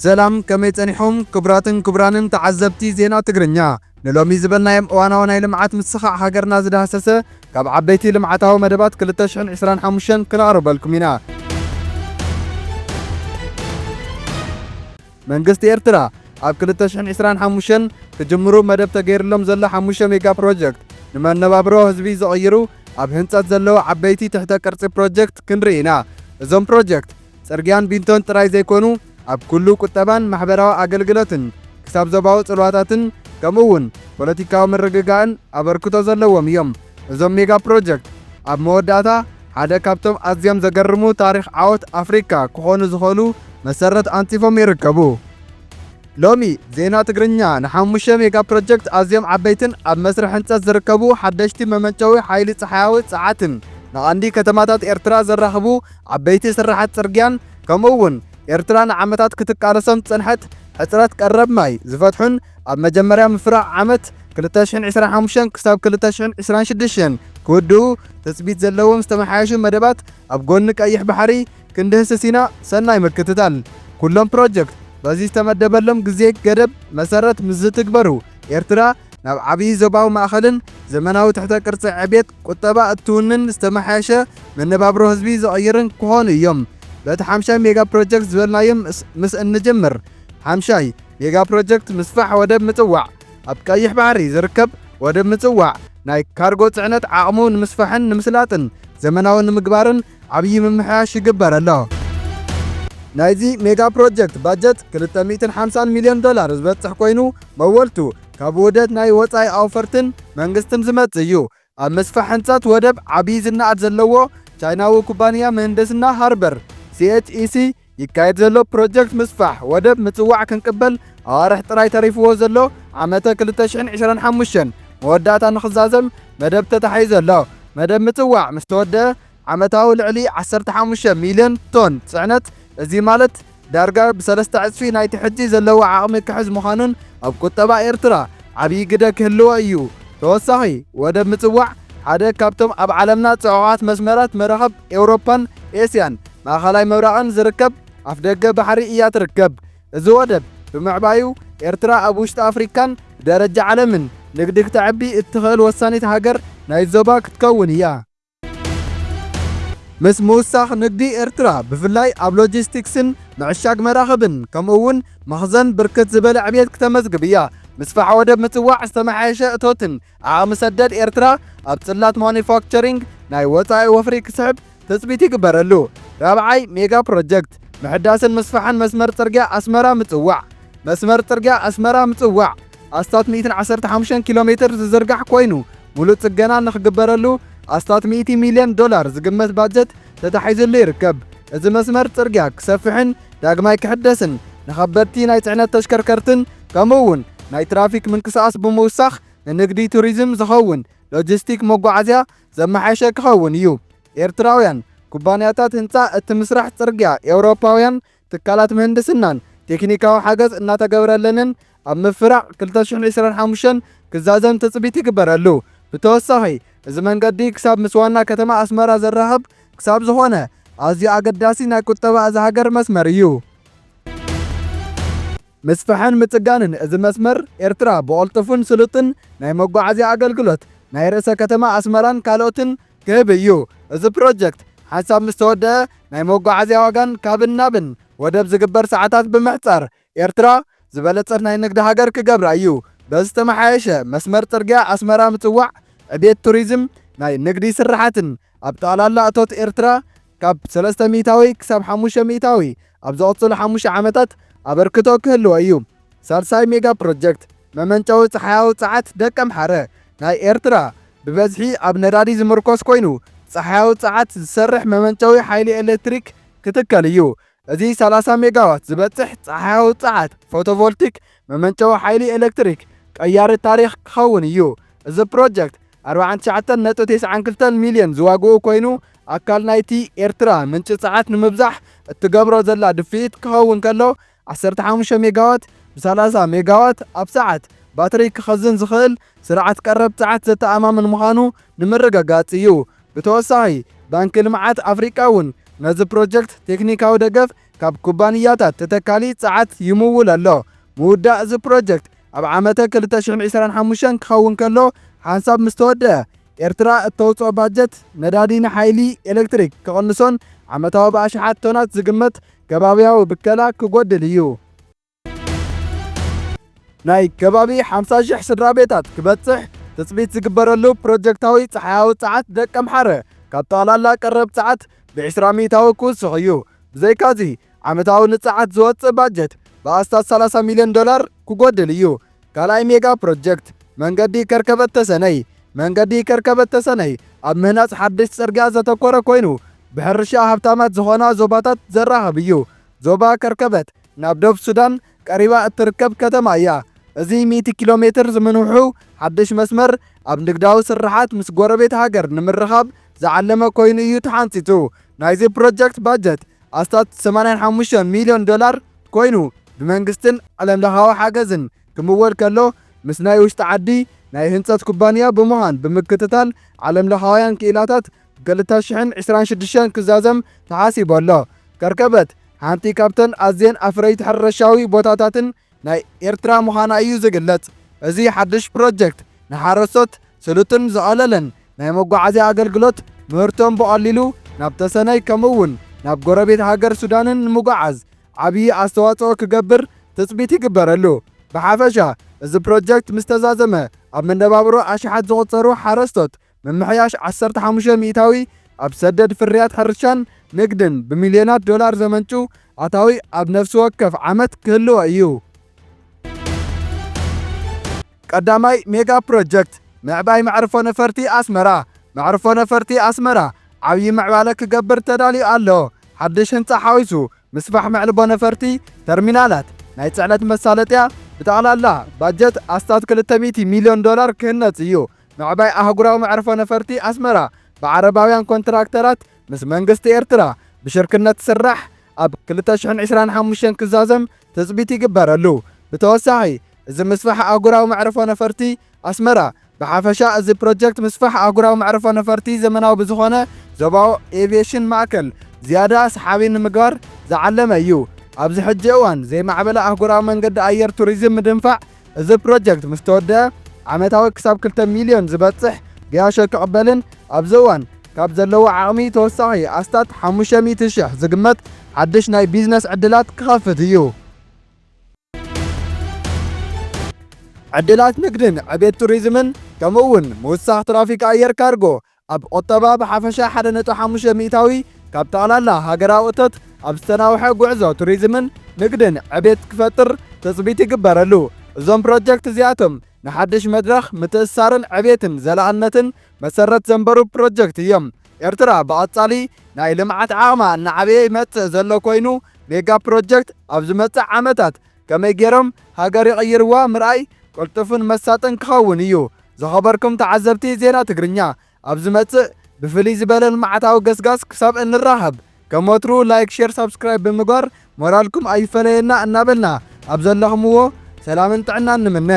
ሰላም፣ ከመይ ጸኒሖም ክቡራትን ክቡራንን ተዓዘብቲ ዜና ትግርኛ? ንሎሚ ዝበልናዮም እዋናዊ ናይ ልምዓት ምስኻዕ ሃገርና ዝዳህሰሰ ካብ ዓበይቲ ልምዓታዊ መደባት ክልተ ሽሕን ዕስራን ሓሙሽተን ክነቕርበልኩም ኢና። መንግስቲ ኤርትራ ኣብ ክልተ ሽሕን ዕስራን ሓሙሽተን ክጅምሩ መደብ ተገይርሎም ዘሎ ሓሙሽተ ሜጋ ፕሮጀክት ንመነባብሮ ህዝቢ ዝቕይሩ ኣብ ህንጸት ዘለዉ ዓበይቲ ትሕተ ቅርጺ ፕሮጀክት ክንርኢ ኢና። እዞም ፕሮጀክት ጽርግያን ቢንቶን ጥራይ ዘይኮኑ፣ ኣብ ኩሉ ቁጠባን ማሕበራዊ ኣገልግሎትን ክሳብ ዞባዊ ጽልዋታትን ከምኡ እውን ፖለቲካዊ ምርግጋእን ኣበርክቶ ዘለዎም እዮም። እዞም ሜጋ ፕሮጀክት ኣብ መወዳእታ ሓደ ካብቶም ኣዝዮም ዘገርሙ ታሪኽ ዓወት ኣፍሪካ ክኾኑ ዝኽእሉ መሰረት ኣንጺፎም ይርከቡ። ሎሚ ዜና ትግርኛ ንሓሙሽተ ሜጋ ፕሮጀክት ኣዝዮም ዓበይትን ኣብ መስርሕ ህንጸት ዝርከቡ ሓደሽቲ መመንጨዊ ሓይሊ ጸሓያዊ ጸዓትን ንቐንዲ ከተማታት ኤርትራ ዘራኽቡ ዓበይቲ ስራሓት ጽርግያን ከምኡ እውን ኤርትራ ንዓመታት ክትቃለሶም ዝጸንሐት ሕጽረት ቀረብ ማይ ዝፈትሑን ኣብ መጀመርያ ምፍራቕ ዓመት ክልተ ሽሕን ዕስራን ሓሙሽተን ክሳብ ክልተ ሽሕን ዕስራን ሽዱሽተን ክውድኡ ትጽቢት ዘለዎም ዝተመሓየሹ መደባት ኣብ ጎኒ ቀይሕ ባሕሪ ክንድህስስ ኢና። ሰናይ ምክትታል። ኩሎም ፕሮጀክት በዚ ዝተመደበሎም ግዜ ገደብ መሰረት ምስ ዝትግበሩ ኤርትራ ናብ ዓብዪ ዞባዊ ማእኸልን ዘመናዊ ትሕተ ቅርጺ ዕቤት ቁጠባ እትውንን ዝተመሓየሸ መነባብሮ ህዝቢ ዝቕይርን ክኾኑ እዮም። በቲ ሓምሻይ ሜጋ ፕሮጀክት ዝበልናዮም ምስ- ምስ እንጅምር፣ ሓምሻይ ሜጋ ፕሮጀክት ምስፋሕ ወደብ ምጽዋዕ። ኣብ ቀይሕ ባሕሪ ዝርከብ ወደብ ምጽዋዕ ናይ ካርጎ ጽዕነት ዓቕሙ ንምስፋሕን ንምስላጥን ዘመናዊ ንምግባርን ዓብዪ ምምሕያሽ ይግበር ኣሎ። ናይዚ ሜጋ ፕሮጀክት ባጀት ክልተ ሚእትን ሓምሳን ሚልዮን ዶላር ዝበጽሕ ኮይኑ መወልቱ ካብ ውህደት ናይ ወጻኢ ኣውፈርትን መንግስትን ዝመጽእ እዩ። ኣብ ምስፋሕ ህንጸት ወደብ ዓብዪ ዝነኣድ ዘለዎ ቻይናዊ ኩባንያ ምህንድስና ሃርበር፣ ሲ ኤች ኢ ሲ፣ ይካየድ ዘሎ ፕሮጀክት ምስፋሕ ወደብ ምጽዋዕ ክንቅበል ኣዋርሕ ጥራይ ተሪፍዎ ዘሎ ዓመተ ክልተ ሽሕን ዕስራን ሓሙሽተን መወዳእታ ንኽዛዘም መደብ ተታሒዙ ኣሎ። መደብ ምጽዋዕ ምስ ተወደአ ዓመታዊ ልዕሊ ዓሰርተ ሓሙሽተ ሚልዮን ቶን ጽዕነት፣ እዚ ማለት ዳርጋ ብሰለስተ ዕጽፊ ናይቲ ሕጂ ዘለዎ ዓቕሚ ክሕዝ ምዃኑን ኣብ ቁጠባ ኤርትራ ዓብዪ ግደ ክህልዎ እዩ። ተወሳኺ ወደብ ምጽዋዕ ሓደ ካብቶም ኣብ ዓለምና ጽዑቓት መስመራት መራኸብ ኤውሮፓን ኤስያን ማእኸላይ ምብራቕን ዝርከብ ኣፍደገ ባሕሪ እያ ትርከብ። እዚ ወደብ ብምዕባዩ ኤርትራ ኣብ ውሽጢ ኣፍሪካን ብደረጃ ዓለምን ንግዲ ክተዕቢ እትኽእል ወሳኒት ሃገር ናይ ዞባ ክትከውን እያ። ምስ ምውሳኽ ንግዲ ኤርትራ ብፍላይ ኣብ ሎጂስቲክስን ምዕሻግ መራኽብን ከምኡ እውን መኽዘን ብርክት ዝበለ ዕብየት ክተመዝግብ እያ። ምስፋሕ ወደብ ምጽዋዕ ዝተመሓየሸ እቶትን ዓቕሚ ሰደድ ኤርትራ ኣብ ጽላት ማኑፋክቸሪንግ ናይ ወጻኢ ወፍሪ ክስሕብ ትጽቢት ይግበረሉ። ራብዓይ ሜጋ ፕሮጀክት ምሕዳስን ምስፋሕን መስመር ጽርግያ ኣስመራ ምጽዋዕ። መስመር ጽርግያ ኣስመራ ምጽዋዕ ኣስታት ሚእትን ዓሰርተ ሓሙሽተን ኪሎ ሜትር ዝዝርጋሕ ኮይኑ ሙሉእ ጽገና ንኽግበረሉ ኣስታት ሚእቲ ሚልዮን ዶላር ዝግመት ባጀት ተታሒዝሉ ይርከብ። እዚ መስመር ጽርግያ ክሰፍሕን ዳግማይ ክሕደስን ንኸበድቲ ናይ ጽዕነት ተሽከርከርትን ከምኡ እውን ናይ ትራፊክ ምንቅስቓስ ብምውሳኽ ንንግዲ ቱሪዝም ዝኸውን ሎጂስቲክ መጓዓዝያ ዘመሓየሸ ክኸውን እዩ። ኤርትራውያን ኩባንያታት ህንጻ እቲ ምስራሕ ጽርግያ ኤውሮፓውያን ትካላት ምህንድስናን ቴክኒካዊ ሓገዝ እናተገብረለንን ኣብ ምፍራቕ ክልተ ሽሕን ዕስራን ሓሙሽተን ክዛዘም ትጽቢት ይግበረሉ። ብተወሳኺ እዚ መንገዲ ክሳብ ምስ ዋና ከተማ ኣስመራ ዘራኽብ ክሳብ ዝኾነ ኣዝዩ ኣገዳሲ ናይ ቁጠባ እዛ ሃገር መስመር እዩ። ምስፍሕን ምጽጋንን እዚ መስመር ኤርትራ ብቐልጡፍን ስሉጥን ናይ መጓዓዝያ ኣገልግሎት ናይ ርእሰ ከተማ ኣስመራን ካልኦትን ክህብ እዩ። እዚ ፕሮጀክት ሓንሳብ ምስ ተወደአ ናይ መጓዓዝያ ዋጋን ካብን ናብን ወደብ ዝግበር ሰዓታት ብምሕጻር ኤርትራ ዝበለጸት ናይ ንግዲ ሃገር ክገብራ እዩ። በዚ ዝተመሓየሸ መስመር ጽርግያ ኣስመራ ምጽዋዕ ዕቤት ቱሪዝም፣ ናይ ንግዲ ስራሓትን ኣብ ጠቕላላ እቶት ኤርትራ ካብ ሰለስተ ሚእታዊ ክሳብ ሓሙሽተ ሚእታዊ ኣብ ዝቕጽሉ ሓሙሽተ ዓመታት ኣበርክቶ ክህልዎ እዩ። ሳልሳይ ሜጋ ፕሮጀክት መመንጨዊ ጸሓያዊ ጸዓት ደቀ ምሓረ ናይ ኤርትራ ብበዝሒ ኣብ ነዳዲ ዝምርኮስ ኮይኑ ጸሓያዊ ጸዓት ዝሰርሕ መመንጨዊ ሓይሊ ኤሌክትሪክ ክትከል እዩ። እዚ ሰላሳ ሜጋዋት ዝበጽሕ ጸሓያዊ ጸዓት ፎቶቮልቲክ መመንጨዊ ሓይሊ ኤሌክትሪክ ቀያሪ ታሪኽ ክኸውን እዩ። እዚ ፕሮጀክት ኣርባዓን ትሽዓተን ነጥቢ ተስዓን ክልተን ሚልዮን ዝዋግኡ ኮይኑ ኣካል ናይቲ ኤርትራ ምንጪ ጸዓት ንምብዛሕ እትገብሮ ዘላ ድፍኢት ክኸውን ከሎ ዓሰርተ ሓሙሽተ ሜጋዋት ብ ሰላሳ ሜጋዋት ኣብ ሰዓት ባትሪ ክኸዝን ዝኽእል ስርዓት ቀረብ ጸዓት ዘተኣማምን ምዃኑ ንምርግጋጽ እዩ። ብተወሳኺ ባንኪ ልምዓት ኣፍሪቃ እውን ነዚ ፕሮጀክት ቴክኒካዊ ደገፍ ካብ ኩባንያታት ተተካሊ ጸዓት ይምውል ኣሎ። ምውዳእ እዚ ፕሮጀክት ኣብ ዓመተ ክልተ ሽሕን ዕስራን ሓሙሽተን ክኸውን ከሎ፣ ሓንሳብ ምስ ተወደአ፣ ኤርትራ እተውፅኦ ባጀት ነዳዲ ንሓይሊ ኤሌክትሪክ ክቕንሶን ዓመታዊ ብኣሽሓት ቶናት ዝግመት ከባብያዊ ብከላ ክጎድል እዩ። ናይ ከባቢ ሓምሳ ሺሕ ስድራ ቤታት ክበጽሕ ትጽቢት ዝግበረሉ ፕሮጀክታዊ ጸሓያዊ ጸዓት ደቀምሓረ ካብ ጠቕላላ ቀረብ ጸዓት ብዕስራ ሚእታዊ ክውስኽ እዩ። ብዘይካዚ፣ ዓመታዊ ንጸዓት ዝወጽእ ባጀት ብኣስታት ሰላሳ ሚልዮን ዶላር ክጎድል እዩ። ካልኣይ ሜጋ ፕሮጀክት መንገዲ ከርከበት ተሰነይ። መንገዲ ከርከበት ተሰነይ ኣብ ምህናጽ ሓድሽ ጽርግያ ዘተኮረ ኮይኑ፣ ብሕርሻ ሃብታማት ዝኾና ዞባታት ዘራኽብ እዩ። ዞባ ከርከበት ናብ ደቡብ ሱዳን ቀሪባ እትርከብ ከተማ እያ። እዚ ሚእቲ ኪሎ ሜትር ዝምንውሑ ሓድሽ መስመር ኣብ ንግዳዊ ስርሓት ምስ ጎረቤት ሃገር ንምርኻብ ዝዓለመ ኮይኑ እዩ ተሓንጺጹ። ናይዚ ፕሮጀክት ባጀት ኣስታት ሰማንያን ሓሙሽተን ሚልዮን ዶላር ኮይኑ ብመንግስትን ዓለምለኻዊ ሓገዝን ክምወል ከሎ፣ ምስ ናይ ውሽጢ ዓዲ ናይ ህንጸት ኩባንያ ብምዃን ብምክትታል ዓለምለኻውያን ክኢላታት ክልተ ሽሕን ዕስራን ሽዱሽተን ክዛዘም ተሓሲቡ ኣሎ። ከርከበት ሓንቲ ካብተን ኣዝየን ኣፍረይቲ ሕርሻዊ ቦታታትን ናይ ኤርትራ ምዃና እዩ ዝግለጽ። እዚ ሓድሽ ፕሮጀክት ንሓረስቶት ስሉጥን ዝቐለለን ናይ መጓዓዝያ ኣገልግሎት፣ ምህርቶም ብቐሊሉ ናብ ተሰነይ ከምኡ እውን ናብ ጎረቤት ሃገር ሱዳንን ንምጉዓዝ ዓብዪ ኣስተዋጽኦ ክገብር ትጽቢት ይግበረሉ። ብሓፈሻ፣ እዚ ፕሮጀክት ምስ ተዛዘመ፣ ኣብ መነባብሮ ኣሽሓት ዝቑጸሩ ሓረስቶት ምምሕያሽ ዓሰርተ ሓሙሽተ ሚእታዊ፣ ኣብ ሰደድ ፍርያት ሕርሻን ንግድን ብሚልዮናት ዶላር ዘመንጩ ኣታዊ ኣብ ነፍሲ ወከፍ ዓመት ክህልዎ እዩ። ቀዳማይ ሜጋ ፕሮጀክት ምዕባይ መዕርፎ ነፈርቲ ኣስመራ። መዕርፎ ነፈርቲ ኣስመራ ዓብዪ ምዕባለ ክገብር ተዳልዩ ኣሎ። ሓድሽ ህንጻ ሓዊሱ ምስፋሕ መዕልቦ ነፈርቲ፣ ተርሚናላት፣ ናይ ጽዕነት መሳለጥያ፣ ብጠቕላላ ባጀት ኣስታት ክልተ ሚእቲ ሚልዮን ዶላር ክህነጽ እዩ። ምዕባይ ኣህጉራዊ መዕርፎ ነፈርቲ ኣስመራ ብዓረባውያን ኮንትራክተራት ምስ መንግስቲ ኤርትራ ብሽርክነት ዝስራሕ ኣብ ክልተ ሽሕን ዕስራን ሓሙሽተን ክዛዘም ትጽቢት ይግበረሉ። ብተወሳኺ፣ እዚ ምስፋሕ ኣህጉራዊ መዕርፎ ነፈርቲ ኣስመራ ብሓፈሻ፣ እዚ ፕሮጀክት ምስፋሕ ኣህጉራዊ መዕርፎ ነፈርቲ ዘመናዊ ብዝኾነ ዞባዊ ኤቪየሽን ማእከል ዝያዳ ሰሓቢ ንምግባር ዝዓለመ እዩ። ኣብዚ ሕጂ እዋን ዘይማዕበለ ኣህጉራዊ መንገዲ ኣየር ቱሪዝም ምድንፋዕ፣ እዚ ፕሮጀክት ምስ ተወደአ ዓመታዊ ክሳብ ክልተ ሚልዮን ዝበጽሕ ገያሾ ክቕበልን ኣብዚ እዋን ካብ ዘለዎ ዓቕሚ ተወሳኺ ኣስታት ሓሙሽተ ሚእቲ ሽሕ ዝግመት ሓድሽ ናይ ቢዝነስ ዕድላት ክኸፍት እዩ። ዕድላት ንግድን ዕቤት ቱሪዝምን፣ ከምኡ እውን ምውሳኽ ትራፊክ ኣየር ካርጎ ኣብ ቁጠባ ብሓፈሻ ሓደ ነጥቢ ሓሙሽተ ሚእታዊ ካብ ጠቕላላ ሃገራዊ እቶት ኣብ ዝተናውሐ ጉዕዞ ቱሪዝምን ንግድን ዕቤት ክፈጥር ትጽቢት ይግበረሉ። እዞም ፕሮጀክት እዚኣቶም ንሓድሽ መድረኽ ምትእስሳርን ዕቤትን ዘላቕነትን መሰረት ዘንበሩ ፕሮጀክት እዮም። ኤርትራ ብቐጻሊ ናይ ልምዓት ዓቕማ እናዓበየ ይመጽእ ዘሎ ኮይኑ፣ ሜጋ ፕሮጀክት ኣብ ዝመጽእ ዓመታት ከመይ ገይሮም ሃገር ይቕይርዋ ምርኣይ ቅልጡፍን መሳጥን ክኸውን እዩ። ዝኸበርኩም ተዓዘብቲ ዜና ትግርኛ፣ ኣብ ዝመጽእ ብፍልይ ዝበለ ልምዓታዊ ገስጋስ ክሳብ እንራኸብ፣ ከም ወትሩ ላይክ፣ ሼር፣ ሳብስክራይብ ብምግባር ሞራልኩም ኣይፈለየና እናበልና፣ ኣብ ዘለኹምዎ ሰላምን ጥዕናን ንምነ።